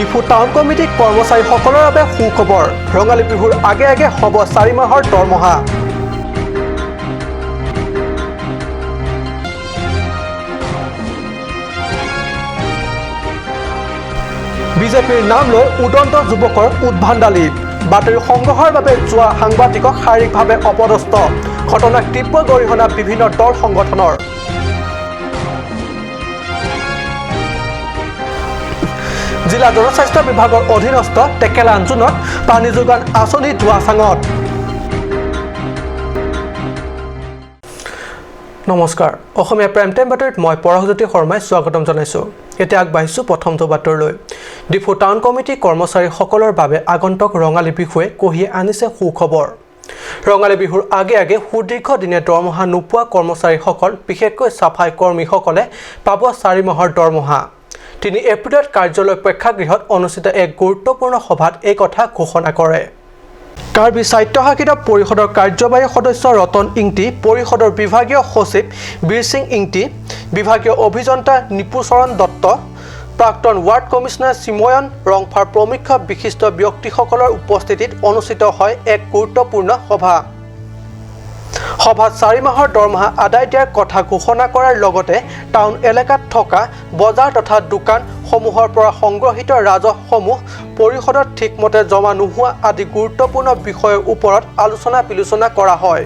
Diphu town committee কৰ্মচাৰীসকলৰ বাবে সুখবৰ। ৰঙালী বিহুৰ আগে আগে হ'ব 4 মাহৰ দৰমহা। বিজেপিৰ নাম লৈ উদন্ত যুৱকৰ উদ্ভণ্ডালি। বাতৰি সংগ্ৰহৰ বাবে যোৱা সাংবাদিকক শাৰীৰিকভাৱে অপদস্থ। ঘটনাক তীব্ৰ গৰিহণা বিভিন্ন দল সংগঠনৰ। জিলা জনস্বাস্থ্য বিভাগৰ অধীনস্থ টেকেলা আঞ্জুনত পানী যোগান আঁচনি ধোৱাচাঙত। নমস্কাৰ, অসমীয়া প্ৰাইম টাইম বাতৰিত মই পৰশজ্যোতি শৰ্মাই স্বাগতম জনাইছোঁ। এতিয়া আগবাঢ়িছোঁ প্ৰথমটো বাতৰিলৈ। ডিফু টাউন কমিটি কৰ্মচাৰীসকলৰ বাবে আগন্তুক ৰঙালী বিহুৱে কঢ়িয়াই আনিছে সুখবৰ। ৰঙালী বিহুৰ আগে আগে সুদীৰ্ঘ দিনে দৰমহা নোপোৱা কৰ্মচাৰীসকল, বিশেষকৈ চাফাই কৰ্মীসকলে পাব 4 মাহৰ দৰমহা। 3 এপ্ৰিলত কাৰ্যালয় প্ৰেক্ষাগৃহত অনুষ্ঠিত এক গুৰুত্বপূৰ্ণ সভাত এই কথা ঘোষণা কৰে কাৰ্বি স্বায়ত্তশাসিত পৰিষদৰ কাৰ্যবাহী সদস্য ৰতন ইংতি, পৰিষদৰ বিভাগীয় সচিব বীৰসিং ইংতি, বিভাগীয় অভিযন্তা নিপুচৰণ দত্ত, প্ৰাক্তন ৱাৰ্ড কমিছনাৰ চিময়ন ৰংফাৰ প্ৰমুখ্য বিশিষ্ট ব্যক্তিসকলৰ উপস্থিতিত অনুষ্ঠিত হয় এক গুৰুত্বপূৰ্ণ সভা। সভাত 4 মাহৰ দৰমহা আদায় দিয়াৰ কথা ঘোষণা কৰাৰ লগতে টাউন এলেকাত থকা বজাৰ তথা দোকানসমূহৰ পৰা সংগ্ৰহিত ৰাজহসমূহ পৰিষদত ঠিকমতে জমা নোহোৱা আদি গুৰুত্বপূৰ্ণ বিষয়ৰ ওপৰত আলোচনা বিলোচনা কৰা হয়।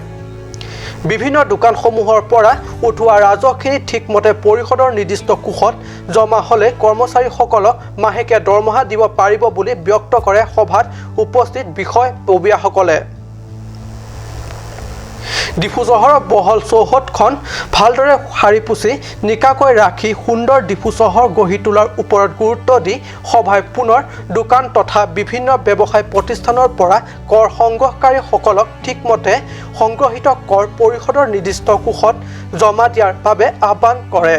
বিভিন্ন দোকানসমূহৰ পৰা উঠোৱা ৰাজহখিনি ঠিকমতে পৰিষদৰ নিৰ্দিষ্ট কোষত জমা হ'লে কৰ্মচাৰীসকলক মাহেকীয়া দৰমহা দিব পাৰিব বুলি ব্যক্ত কৰে সভাত উপস্থিত বিষয়ববীয়াসকলে। ডিফু চহৰৰ বহল চৌহদখন ভালদৰে সাৰি পুচি নিকাকৈ ৰাখি সুন্দৰ ডিফু চহৰ গঢ়ি তোলাৰ ওপৰত গুৰুত্ব দি সভাই পুনৰ দোকান তথা বিভিন্ন ব্যৱসায় প্ৰতিষ্ঠানৰ পৰা কৰ সংগ্ৰহকাৰীসকলক ঠিকমতে সংগ্ৰহিত কৰ পৰিষদৰ নিৰ্দিষ্ট কোষত জমা দিয়াৰ বাবে আহ্বান কৰে।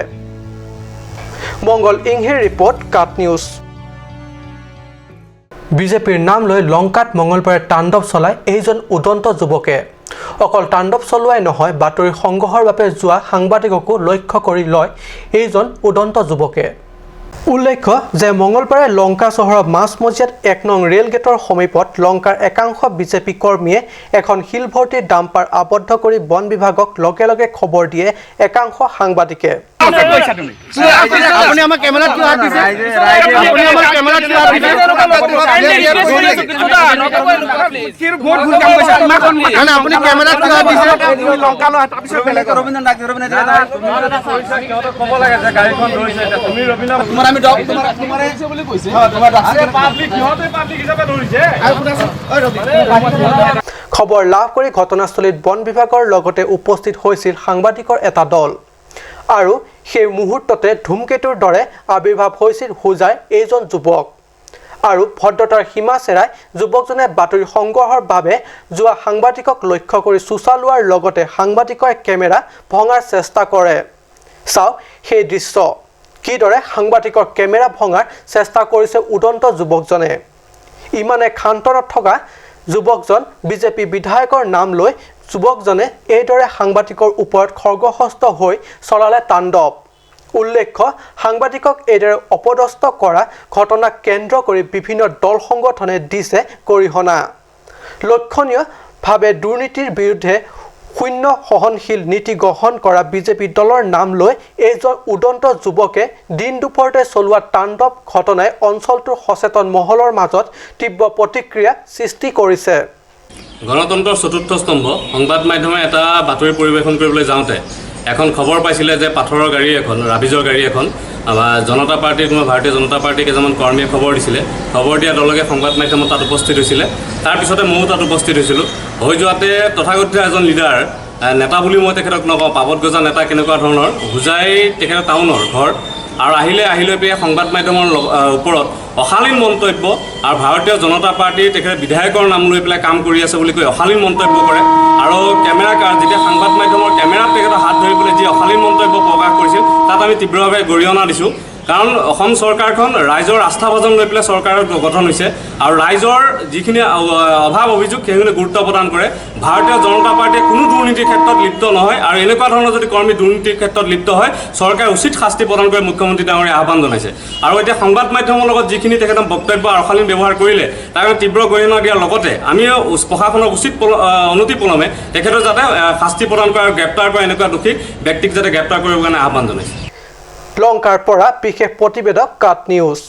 মংগল ইংহিৰ ৰিপৰ্ট, কাট নিউজ। বিজেপিৰ নাম লৈ লংকাত মঙলবাৰে তাণ্ডৱ চলাই এইজন উদন্ত যুৱকে। অকল তাণ্ডৱ চলোৱাই নহয়, বাতৰি সংগ্ৰহৰ বাবে যোৱা সাংবাদিককো লক্ষ্য কৰি লয় এইজন উদন্ত যুৱকে। উল্লেখ্য যে মঙলবাৰে লংকা চহৰৰ মাজমজিয়াত 1 নং ৰেল গেটৰ সমীপত লংকাৰ একাংশ বিজেপি কৰ্মীয়ে এখন শিলভৰ্তি ডাম্পাৰ আবদ্ধ কৰি বন বিভাগক লগে লগে খবৰ দিয়ে একাংশ সাংবাদিকে। কৈছা তুমি আপুনি আমাৰ কেমেৰাত কিয় হাত দিছে? আপুনি আমাৰ কেমেৰাত কিয় হাত দিছে? বহুত ভুল কাম কৰিছা তোমাক। নাই নাই, আপুনি কেমেৰাত কিয় হাত দিছে? লংকা লোৱা তাৰপিছত বেলেগ ৰবীন্দ্ৰ নাগ, ৰবীন্দ্ৰ। ক'ব লাগে যে গাড়ীখন ধৰিছে এতিয়া তুমি ৰবীন্দ্ৰ তোমাৰ আমি ডগ তোমাৰ তোমাৰ বুলি কৈছে তোমাৰ। পাব্লিক, সিহঁতে পাব্লিক হিচাপে ধৰিছে। খবৰ লাভ কৰি ঘটনাস্থলীত বন বিভাগৰ লগতে উপস্থিত হৈছিল সাংবাদিকৰ এটা দল আৰু সেই মুহূৰ্ততে ধূমকেতুৰ দৰে আৱিৰ্ভাৱ হৈছিল হোজাই এইজন যুৱক। আৰু ভদ্ৰতাৰ সীমা চেৰাই যুৱকজনে বাতৰি সংগ্ৰহৰ বাবে যোৱা সাংবাদিকক লক্ষ্য কৰি চোচা লোৱাৰ লগতে সাংবাদিকৰ কেমেৰা ভঙাৰ চেষ্টা কৰে। চাওক সেই দৃশ্য, কিদৰে সাংবাদিকৰ কেমেৰা ভঙাৰ চেষ্টা কৰিছে উদন্ত যুৱকজনে। ইমানে ক্ষান্ত নথকা যুৱকজন, বিজেপি বিধায়কৰ নাম লৈ যুৱকজনে এইদৰে সাংবাদিকৰ ওপৰত খৰ্গহস্ত হৈ চলালে তাণ্ডৱ। উল্লেখ্য, সাংবাদিকক এইদৰে অপদস্থ কৰা ঘটনাক কেন্দ্ৰ কৰি বিভিন্ন দল সংগঠনে দিছে গৰিহণা। লক্ষণীয়ভাৱে দুৰ্নীতিৰ বিৰুদ্ধে শূন্য সহনশীল নীতি গ্ৰহণ কৰা বিজেপি দলৰ নাম লৈ এইজন উদন্ত যুৱকে দিন দুপৰতে চলোৱা তাণ্ডৱ ঘটনাই অঞ্চলটোৰ সচেতন মহলৰ মাজত তীব্ৰ প্ৰতিক্ৰিয়া সৃষ্টি কৰিছে। গণতন্ত্ৰৰ চতুৰ্থ স্তম্ভ সংবাদ মাধ্যমে এটা বাতৰি পৰিৱেশন কৰিবলৈ যাওঁতে এখন খবৰ পাইছিলে যে পাথৰৰ গাড়ী এখন, ৰাবিজৰ গাড়ী এখন, আমাৰ জনতা পাৰ্টীৰ কোনোবা, ভাৰতীয় জনতা পাৰ্টীৰ কেইজনমান কৰ্মীয়ে খবৰ দিছিলে। খবৰ দিয়াৰ লগে সংবাদ মাধ্যমত তাত উপস্থিত হৈছিলে। তাৰপিছতে ময়ো তাত উপস্থিত হৈছিলোঁ। হৈ যোৱাতে তথাকথিত এজন লিডাৰ, নেতা বুলি মই তেখেতক নকওঁ, পাবত গজা নেতা কেনেকুৱা ধৰণৰ, হোজাই তেখেতৰ টাউনৰ ঘৰ আৰু আহিলে, আহি লৈ পেলাই সংবাদ মাধ্যমৰ ওপৰত অশালীন মন্তব্য আৰু ভাৰতীয় জনতা পাৰ্টীৰ তেখেতে বিধায়কৰ নাম লৈ পেলাই কাম কৰি আছে বুলি কৈ অশালীন মন্তব্য কৰে। আৰু কেমেৰা, যেতিয়া সংবাদ মাধ্যমৰ কেমেৰাত তেখেতৰ হাত ধৰি পেলাই যি অশালীন মন্তব্য প্ৰকাশ কৰিছিল, তাত আমি তীব্ৰভাৱে গৰিহণা দিছোঁ। কাৰণ অসম চৰকাৰখন ৰাইজৰ আস্থাভাজন লৈ পেলাই চৰকাৰৰ গঠন হৈছে আৰু ৰাইজৰ যিখিনি অভাৱ অভিযোগ সেইখিনি গুৰুত্ব প্ৰদান কৰে। ভাৰতীয় জনতা পাৰ্টীয়ে কোনো দুৰ্নীতিৰ ক্ষেত্ৰত লিপ্ত নহয় আৰু এনেকুৱা ধৰণৰ যদি কৰ্মী দুৰ্নীতিৰ ক্ষেত্ৰত লিপ্ত হয়, চৰকাৰে উচিত শাস্তি প্ৰদান কৰি মুখ্যমন্ত্ৰী ডাঙৰীয়াই আহ্বান জনাইছে। আৰু এতিয়া সংবাদ মাধ্যমৰ লগত যিখিনি তেখেতে বক্তব্য আৰু অশালীন ব্যৱহাৰ কৰিলে, তাৰ কাৰণে তীব্ৰ গৰিহণা দিয়াৰ লগতে আমিও প্ৰশাসনক উচিত অনতি পলমে তেখেতৰ যাতে শাস্তি প্ৰদান কৰে আৰু গ্ৰেপ্তাৰ কৰে, এনেকুৱা দোষী ব্যক্তিক যাতে গ্ৰেপ্তাৰ কৰিবৰ কাৰণে আহ্বান জনাইছে। লংকাৰ পৰা বিশেষ প্ৰতিবেদক, কাট নিউজ।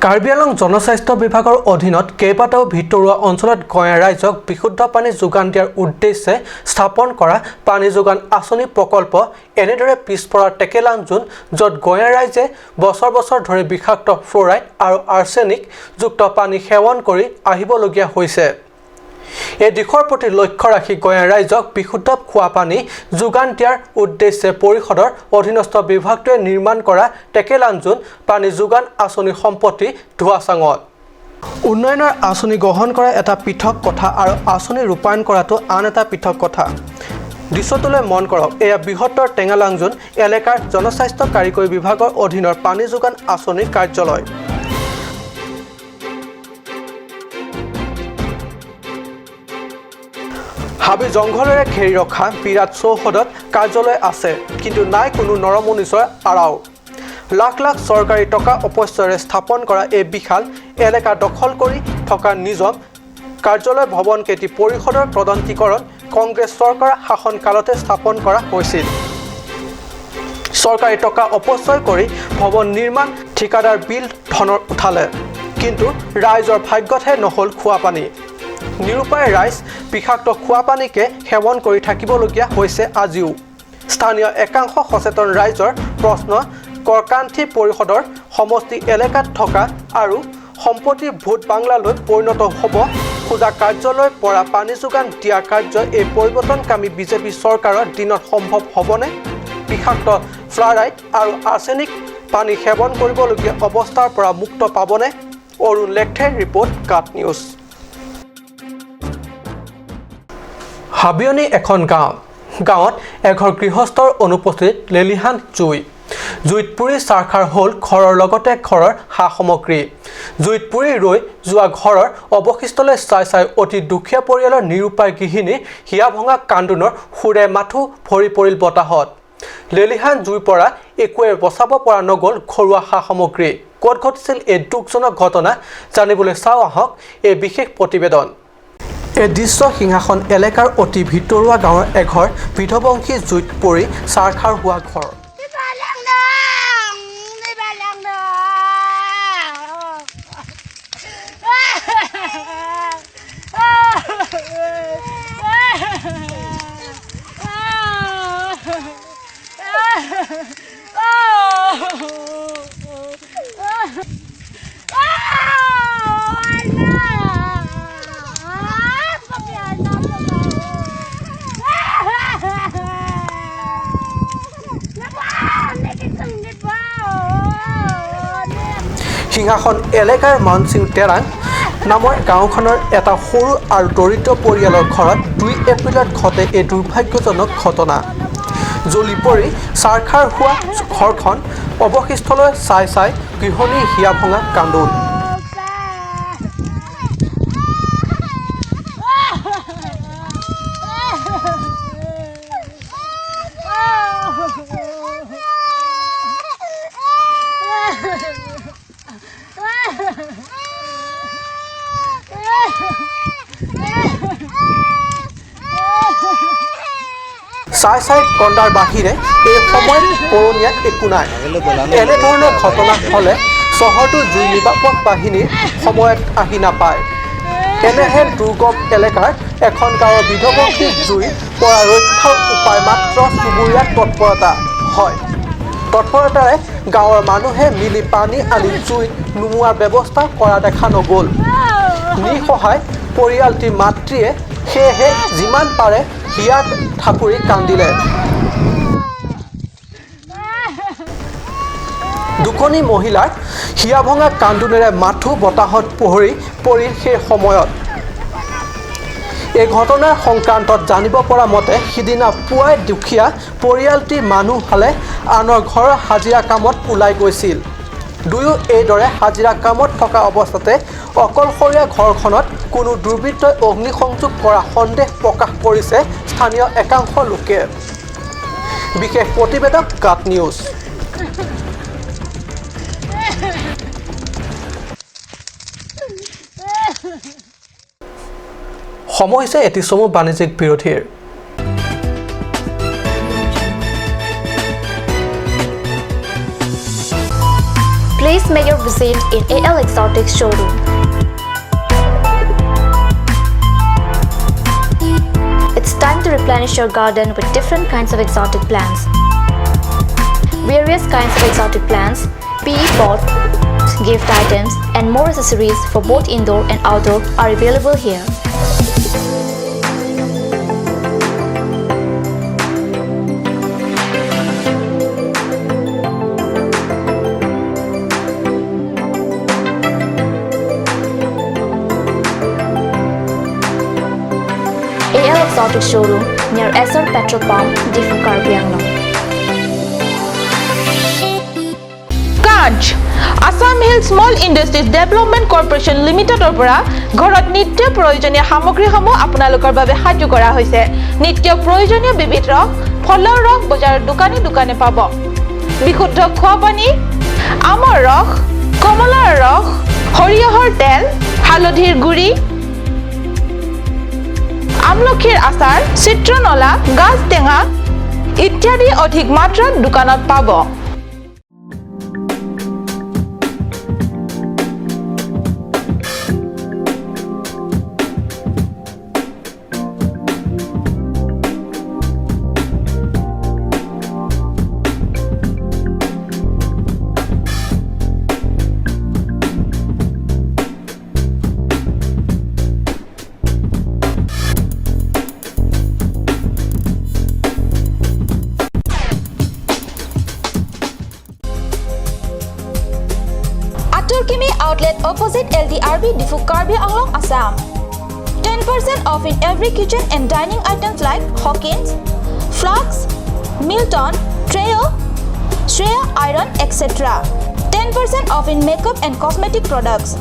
কাৰ্বি আংলং জনস্বাস্থ্য বিভাগৰ অধীনত কেইবাটাও ভিতৰুৱা অঞ্চলত গঞা ৰাইজক বিশুদ্ধ পানী যোগান দিয়াৰ উদ্দেশ্যে স্থাপন কৰা পানী যোগান আঁচনি প্ৰকল্প এনেদৰে পিছপৰা টেকেলাংজোন, য'ত গঞা ৰাইজে বছৰ বছৰ ধৰি বিষাক্ত ফ্ল'ৰাইড আৰু আৰ্ছেনিকযুক্ত পানী সেৱন কৰি আহিবলগীয়া হৈছে। এই দিশৰ প্ৰতি লক্ষ্য ৰাখি গঞা ৰাইজক বিশুদ্ধ খোৱা পানী যোগান দিয়াৰ উদ্দেশ্যে পৰিষদৰ অধীনস্থ বিভাগটোৱে নিৰ্মাণ কৰা টেকেলাংজোন পানী যোগান আঁচনি সম্প্ৰতি ধোঁৱাচাঙত। উন্নয়নৰ আঁচনি গ্ৰহণ কৰা এটা পৃথক কথা আৰু আঁচনি ৰূপায়ণ কৰাটো আন এটা পৃথক কথা। দৃশ্যটোলৈ মন কৰক। এয়া বৃহত্তৰ টেঙালাংজোন এলেকাৰ জনস্বাস্থ্য কাৰিকৰী বিভাগৰ অধীনৰ পানী যোগান আঁচনিৰ কাৰ্যালয়। হাবি জংঘলেৰে ঘেৰি ৰখা বিৰাট চৌহদত কাৰ্যালয় আছে, কিন্তু নাই কোনো নৰমনিচৰ আৰাও। লাখ লাখ চৰকাৰী টকা অপচয়ৰে স্থাপন কৰা এই বিশাল এলেকা দখল কৰি থকা নিজম কাৰ্যালয় ভৱনকেইটি পৰিষদৰ তদন্তীকৰণ কংগ্ৰেছ চৰকাৰৰ শাসনকালতে স্থাপন কৰা হৈছিল। চৰকাৰী টকা অপচয় কৰি ভৱন নিৰ্মাণ ঠিকাদাৰ বিল ধনৰ উঠালে, কিন্তু ৰাইজৰ ভাগ্যতহে নহ'ল খোৱা পানী। নিৰুপায় ৰাইজ বিষাক্ত খোৱা পানীকে সেৱন কৰি থাকিবলগীয়া হৈছে আজিও। স্থানীয় একাংশ সচেতন ৰাইজৰ প্ৰশ্ন, কৰকান্থি পৰিষদৰ সমষ্টি এলেকাত থকা আৰু সম্প্ৰতি ভূত বাংলালৈ পৰিণত হ'ব খোজা কাৰ্যালয়ৰ পৰা পানী যোগান দিয়া কাৰ্য এই পৰিৱৰ্তনকামী বিজেপি চৰকাৰৰ দিনত সম্ভৱ হ'বনে? বিষাক্ত ফ্লৰাইড আৰু আৰ্ছেনিক পানী সেৱন কৰিবলগীয়া অৱস্থাৰ পৰা মুক্ত পাবনে? অৰুণ লেখথেৰ ৰিপৰ্ট, কাট নিউজ। হাবিয়নি এখন গাঁও। গাঁৱত এঘৰ গৃহস্থৰ অনুপস্থিতিত লেলিহান জুই। জুইত পুৰি ছাৰখাৰ হ'ল ঘৰৰ লগতে ঘৰৰ সা সামগ্ৰী। জুইত পুৰি ৰৈ যোৱা ঘৰৰ অৱশিষ্টলৈ চাই চাই অতি দুখীয়া পৰিয়ালৰ নিৰুপায় গৃহিণী হিয়া ভঙা কান্দোনৰ সুৰে মাথো ভৰি পৰিল বতাহত। লেলিহান জুইৰ পৰা একোৱে বচাব পৰা নগ'ল ঘৰুৱা সা সামগ্ৰী। ক'ত ঘটিছিল এই দুখজনক ঘটনা জানিবলৈ চাওঁ আহক এই বিশেষ প্ৰতিবেদন। এই দৃশ্য সিংহাসন এলেকাৰ অতি ভিতৰুৱা গাঁৱৰ এঘৰ বিধবংশী জুইত পৰি ছাৰখাৰ হোৱা ঘৰ। সিংহাসন এলেকাৰ মানসিং তেৰাং নামৰ গাঁওখনৰ এটা সৰু আৰু দৰিদ্ৰ পৰিয়ালৰ ঘৰত 2 এপ্ৰিলত ঘটে এই দুৰ্ভাগ্যজনক ঘটনা। জ্বলি পৰি ছাৰখাৰ হোৱা ঘৰখন অৱশিষ্টলৈ চাই চাই গৃহিণীৰ হিয়া ভঙা কান্দোন। চাই চাই কন্দাৰ বাহিৰে এই সময়ত কৰণীয়া একো নাই। এনেধৰণৰ ঘটনা হ'লে চহৰটো জুই নিৰ্বাপক বাহিনীৰ সময়ত আহি নাপায়। এনেহে দুৰ্গম এলেকাৰ এখন গাঁৱৰ বিধবংশী জুইৰ পৰা ৰক্ষাৰ উপায় মাত্ৰ চুবুৰীয়া তৎপৰতা হয়। তৎপৰতাৰে গাঁৱৰ মানুহে মিলি পানী আনি জুই নুমুৱাৰ ব্যৱস্থা কৰা দেখা নগ'ল। নিঃসহায় পৰিয়ালটিৰ মাতৃয়ে সেয়েহে যিমান পাৰে হিয়া ঠাকুৰি কান্দিলে। দুখনী মহিলাৰ হিয়া ভঙা কান্দোনেৰে মাথো বতাহত পহৰি পৰিল সেই সময়ত। এই ঘটনাৰ সংক্ৰান্তত জানিব পৰা মতে সিদিনা পুৱাই দুখীয়া পৰিয়ালটিৰ মানুহহালে আনৰ ঘৰৰ হাজিৰা কামত ওলাই গৈছিল। দুয়ো এইদৰে হাজিৰা কামত থকা অৱস্থাতে অকলশৰীয়া ঘৰখনত কোনো দুৰ্বৃত্তই অগ্নিসংযোগ কৰা সন্দেহ প্ৰকাশ কৰিছে স্থানীয় একাংশ লোকে। বিশেষ প্ৰতিবেদক কাট নিউজ। সময় হৈছে এটি চমু বাণিজ্যিক বিৰোধীৰ। Please make your visit in AL Exotic Showroom. It's time to replenish your garden with different kinds of exotic plants. Various kinds of exotic plants, PE pots, gift items and more accessories for both indoor and outdoor are available here. AL Exotic Showroom near SR Petrol Pump, Diphu Karbi Anglong. Kanch Assam Hill Small Industries Development Corporation লিমিটেডৰ পৰা ঘৰত নিত্য প্ৰয়োজনীয় সামগ্ৰীসমূহ আপোনালোকৰ বাবে সাজু কৰা হৈছে। নিত্য প্ৰয়োজনীয় বিবিধ ৰস, ফলৰ ৰস বজাৰৰ দোকানে দোকানে পাব। বিশুদ্ধ খোৱা পানী, আমৰ ৰস, কমলাৰ ৰস, সৰিয়হৰ তেল, হালধিৰ গুড়ি, আমলখিৰ আচাৰ, চিত্ৰনলা, গাজ টেঙা ইত্যাদি অধিক মাত্ৰাত দোকানত পাব। Kimi outlet opposite LDRB Diphu Karbi Anglong, Assam. 10% off in every kitchen and dining items like Hawkins, Flux, Milton, Treo, Shreya Iron, etc. 10% off in makeup and cosmetic products.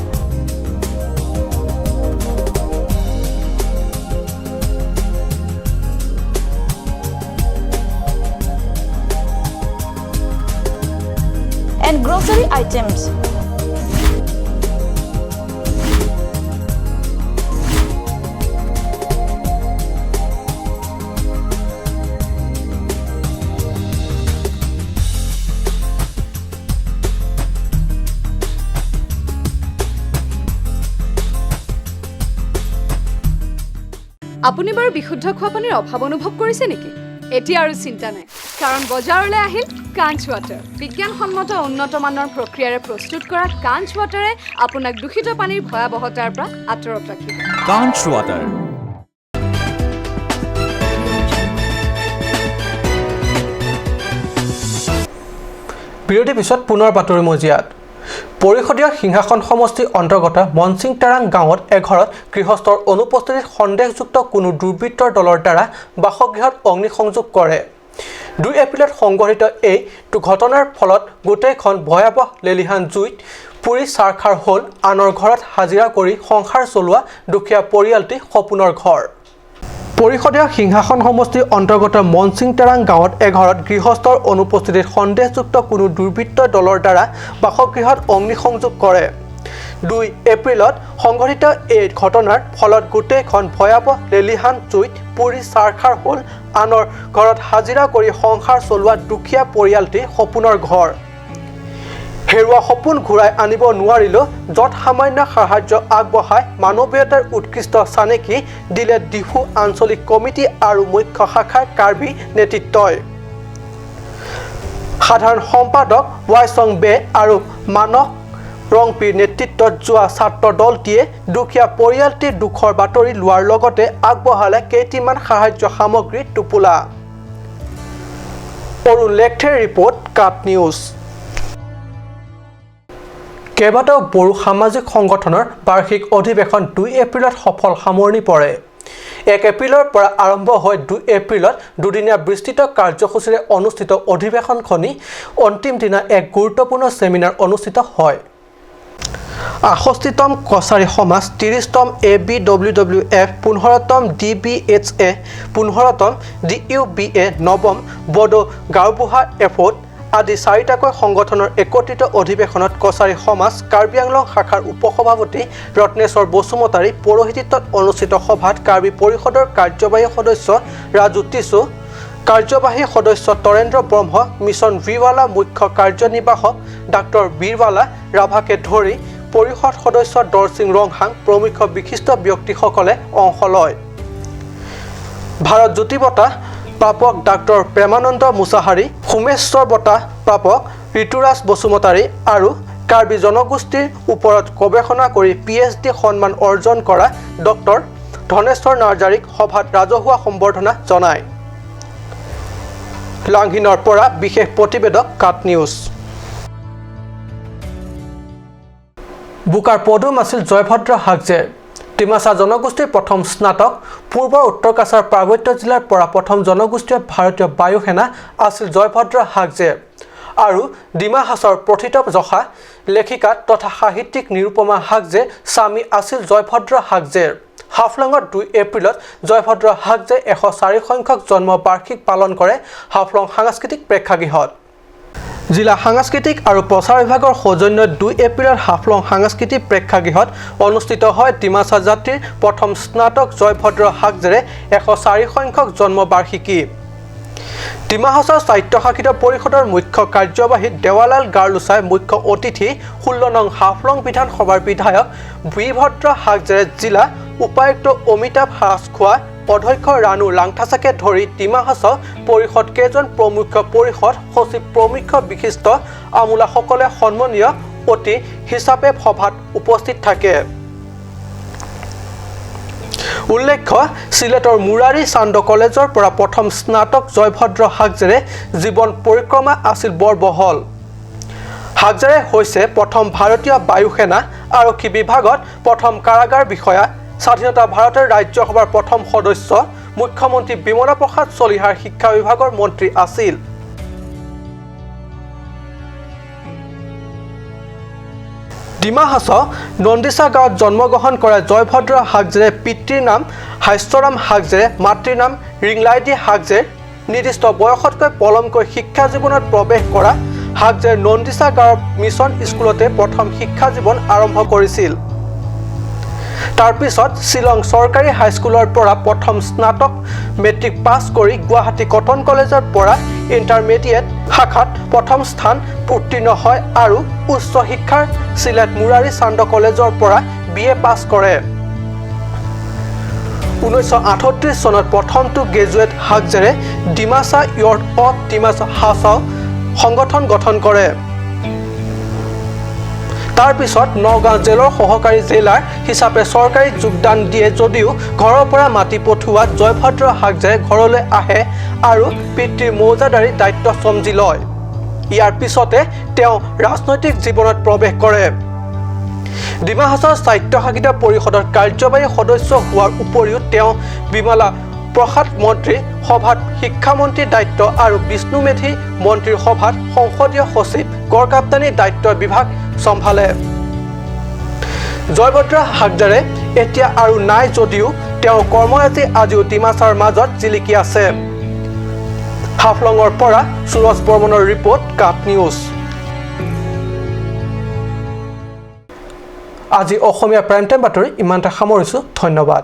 And grocery items. আপুনি বাৰু বিশুদ্ধ খোৱা পানীৰ অভাৱ অনুভৱ কৰিছে নেকি? এতিয়া আৰু চিন্তা নাই, কাৰণ বজাৰলৈ আহিল কাঞ্চ ৱাটাৰ। বিজ্ঞানসন্মত উন্নত মানৰ প্ৰক্ৰিয়াৰে প্ৰস্তুত কৰা কাঞ্চ ৱাটাৰে আপোনাক দূষিত পানীৰ ভয়াৱহতাৰ পৰা আঁতৰত ৰাখিব। কাঞ্চ ৱাটাৰ। বিৰতিৰ পিছত পুনৰ বাতৰি মজিয়াত। পৰিষদীয় সিংহাসন সমষ্টিৰ অন্তৰ্গত মনচিং তাৰাং গাঁৱত এঘৰত গৃহস্থৰ অনুপস্থিতিত সন্দেহযুক্ত কোনো দুৰ্বৃত্তৰ দলৰ দ্বাৰা বাসগৃহত অগ্নিসংযোগ কৰে। 2 এপ্ৰিলত সংঘটিত এই ঘটনাৰ ফলত গোটেইখন ভয়াৱহ লেলিহান জুইত পুৰি ছাৰখাৰ হ'ল আনৰ ঘৰত হাজিৰা কৰি সংসাৰ চলোৱা দুখীয়া পৰিয়ালটি সপোনৰ ঘৰ। পৰিষদীয় সিংহাসন সমষ্টিৰ অন্তৰ্গত মনচিং তাৰাং গাঁৱত এঘৰত গৃহস্থৰ অনুপস্থিতিত সন্দেহযুক্ত কোনো দুৰ্বৃত্ত দলৰ দ্বাৰা বাসগৃহত অগ্নিসংযোগ কৰে। 2 এপ্ৰিলত সংঘটিত এই ঘটনাৰ ফলত গোটেইখন ভয়াৱহ লেলিহান জুইত পুৰি ছাৰখাৰ হ'ল আনৰ ঘৰত হাজিৰা কৰি সংসাৰ চলোৱা দুখীয়া পৰিয়ালটি সপোনৰ ঘৰ। হেৰুৱা সপোন ঘূৰাই আনিব নোৱাৰিলেও যত সামান্য সাহায্য আগবঢ়াই মানৱীয়তাৰ উৎকৃষ্ট চানেকি দিলে ডিফু আঞ্চলিক কমিটি আৰু মুখ্য শাখাৰ কাৰ্বি নেতৃত্বই। সাধাৰণ সম্পাদক ৱাইচং বে আৰু মানস ৰংপিৰ নেতৃত্বত যোৱা ছাত্ৰ দলটিয়ে দুখীয়া পৰিয়ালটিৰ দুখৰ বাতৰি লোৱাৰ লগতে আগবঢ়ালে কেইটিমান সাহায্য সামগ্ৰীৰ টোপোলা। অৰুণ লেখথেৰ ৰিপৰ্ট, কাপ নিউজ। কেইবাটাও বড়ো সামাজিক সংগঠনৰ বাৰ্ষিক অধিৱেশন 2 এপ্ৰিলত সফল সামৰণি পৰে। 1 এপ্ৰিলৰ পৰা আৰম্ভ হৈ 2 এপ্ৰিলত দুদিনীয়া বিস্তৃত কাৰ্যসূচীৰে অনুষ্ঠিত অধিৱেশনখনি অন্তিম দিনা এক গুৰুত্বপূৰ্ণ ছেমিনাৰ অনুষ্ঠিত হয়। 68তম কছাৰী সমাজ, 30তম A B W W F, 15তম D B H A, 15তম D U B A, নৱম বডো গাঁওবুঢ়া এফৰ্ড আদি চাৰিটাকৈ সংগঠনৰ একত্ৰিত অধিৱেশনত কছাৰী সমাজ কাৰ্বি আংলং শাখাৰ উপসভাপতি ৰত্নেশ্বৰ বসুমতাৰী পৌৰোহিত্যত অনুষ্ঠিত সভাত কাৰ্বি পৰিষদৰ কাৰ্যবাহী সদস্য ৰাজু টিছু, কাৰ্যবাহী সদস্য তৰেন্দ্ৰ ব্ৰহ্ম, মিছন ভিৱালা মুখ্য কাৰ্যনিৰ্বাহক ডাক্তৰ বীৰৱালা ৰাভাকে ধৰি পৰিষদ সদস্য দৰসিং ৰংহাং প্ৰমুখ বিশিষ্ট ব্যক্তিসকলে অংশ লয়। ভাৰত জ্যোতি বঁটা প্ৰাপক ডাক্তৰ প্ৰেমানন্দ মুছাহাৰী, সোমেশ্বৰ বঁটা প্ৰাপক ঋতুৰাজ বসুমতাৰী আৰু কাৰ্বি জনগোষ্ঠীৰ ওপৰত গৱেষণা কৰি PhD সন্মান অৰ্জন কৰা ডক্টৰ ধনেশ্বৰ নাৰ্জাৰীক সভাত ৰাজহুৱা সম্বৰ্ধনা জনায়। লাংহিনৰ পৰা বিশেষ প্ৰতিবেদক কাট নিউজ। বোকাৰ পদুম আছিল জয়ভদ্ৰ হাগজে। ডিমাচা জনগোষ্ঠীৰ প্ৰথম স্নাতক, পূৰ্বৰ উত্তৰ কাছাৰ পাৰ্বত্য জিলাৰ পৰা প্ৰথম জনগোষ্ঠীয় ভাৰতীয় বায়ুসেনা আছিল জয়ভদ্ৰ হাগজে আৰু ডিমা হাছাওৰ প্ৰথিত যশা লেখিকা তথা সাহিত্যিক নিৰুপমা হাগজে স্বামী আছিল জয়ভদ্ৰ হাগজেৰ। হাফলঙত 2 এপ্ৰিলত জয়ভদ্ৰ হাগজে 104 সংখ্যক জন্ম বাৰ্ষিক পালন কৰে হাফলং সাংস্কৃতিক প্ৰেক্ষাগৃহত। জিলা সাংস্কৃতিক আৰু প্ৰচাৰ বিভাগৰ সৌজন্যত 2 এপ্ৰিলত হাফলং সাংস্কৃতিক প্ৰেক্ষাগৃহত অনুষ্ঠিত হয় ডিমাচা জাতিৰ প্ৰথম স্নাতক জয়ভদ্ৰ হাগজেৰে 104 সংখ্যক জন্মবাৰ্ষিকী। ডিমা হাছাও স্বায়ত্তশাসিত পৰিষদৰ মুখ্য কাৰ্যবাহী দেৱালাল গাৰ্লোচাই মুখ্য অতিথি 16 নং হাফলং বিধানসভাৰ বিধায়ক বীৰভদ্ৰ হাগজেৰে, জিলা উপায়ুক্ত অমিতাভ ৰাজখোৱা, অধ্যক্ষ ৰাণু লাংথাচাকে ধৰি ডিমা হাছাও পৰিষদ কেইজন প্ৰমুখ পৰিষদ সচিব প্ৰমুখ বিশিষ্ট আমোলাসকলে সন্মানীয় অতি হিচাপে সভাত উপস্থিত থাকে। উল্লেখ্য, চিলেটৰ মুৰাৰী চান্দ কলেজৰ পৰা প্ৰথম স্নাতক জয়ভদ্ৰ হাগজেৰে জীৱন পৰিক্ৰমা আছিল বৰ বহল। হাগজেৰে হৈছে প্ৰথম ভাৰতীয় বায়ুসেনা, আৰক্ষী বিভাগত প্ৰথম কাৰাগাৰ বিষয়া, স্বাধীনতা ভাৰতৰ ৰাজ্যসভাৰ প্ৰথম সদস্য, মুখ্যমন্ত্ৰী বিমলা প্ৰসাদ চলিহাৰ শিক্ষা বিভাগৰ মন্ত্ৰী আছিল। ডিমা হাছাও নন্দিছা গাঁৱত জন্মগ্ৰহণ কৰা জয়ভদ্ৰ হাগজেৰে পিতৃৰ নাম হাস্যৰাম হাগজেৰে, মাতৃৰ নাম ৰিংলাইদি হাগজেৰ। নিৰ্দিষ্ট বয়সতকৈ পলমকৈ শিক্ষা জীৱনত প্ৰৱেশ কৰা হাগজেৰ নন্দিছা গাঁৱৰ মিছন স্কুলতে প্ৰথম শিক্ষা জীৱন আৰম্ভ কৰিছিল। তাৰপিছত শ্বিলং চৰকাৰী হাইস্কুলৰ পৰা প্ৰথম স্নাতক মেট্ৰিক পাছ কৰি গুৱাহাটী কটন কলেজৰ পৰা ইণ্টাৰমিডিয়েট শাখাত প্ৰথম স্থান উত্তীৰ্ণ হয় আৰু উচ্চ শিক্ষাৰ চিলেট মুৰাৰী চান্দ কলেজৰ পৰা BA পাছ কৰে। 1938 চনত প্ৰথমটো গ্ৰেজুৱেট হাগজেৰে ডিমাচা ইয়ৰ্ট অফ ডিমাচা হাছাও সংগঠন গঠন কৰে। তাৰপিছত নগাঁও জেলৰ সহকাৰী জেলাৰ হিচাপে চৰকাৰী যোগদান দিয়ে যদিও ঘৰৰ পৰা মাতি পঠোৱাত জয়ভদ্ৰ হাগজে ঘৰলৈ আহে আৰু পিতৃৰ মৌজাদাৰী দায়িত্ব চমজি লয়। ইয়াৰ পিছতে তেওঁ ৰাজনৈতিক জীৱনত প্ৰৱেশ কৰে। ডিমা হাছাও স্বায়ত্তশাসিত পৰিষদৰ কাৰ্যবাহী সদস্য হোৱাৰ উপৰিও তেওঁ বিমলা প্ৰসাদ মন্ত্ৰী সভাত শিক্ষামন্ত্ৰীৰ দায়িত্ব আৰু বিষ্ণু মেধি মন্ত্ৰীৰ সভাত সংসদীয় সচিব গড়কাপ্তানীৰ দায়িত্ব বিভাগ চম্ভালে। জয়ভদ্ৰ হাগজাৰে এতিয়া আৰু নাই যদিও তেওঁৰ কৰ্মৰাজি আজিও ডিমাছাৰ মাজত জিলিকি আছে। হাফলঙৰ পৰা সুৰজ বৰ্মনৰ ৰিপৰ্ট, কাট নিউজ। আজি অসমীয়া প্ৰাইম টাইম বাতৰি ইমানতে সামৰিছোঁ। ধন্যবাদ।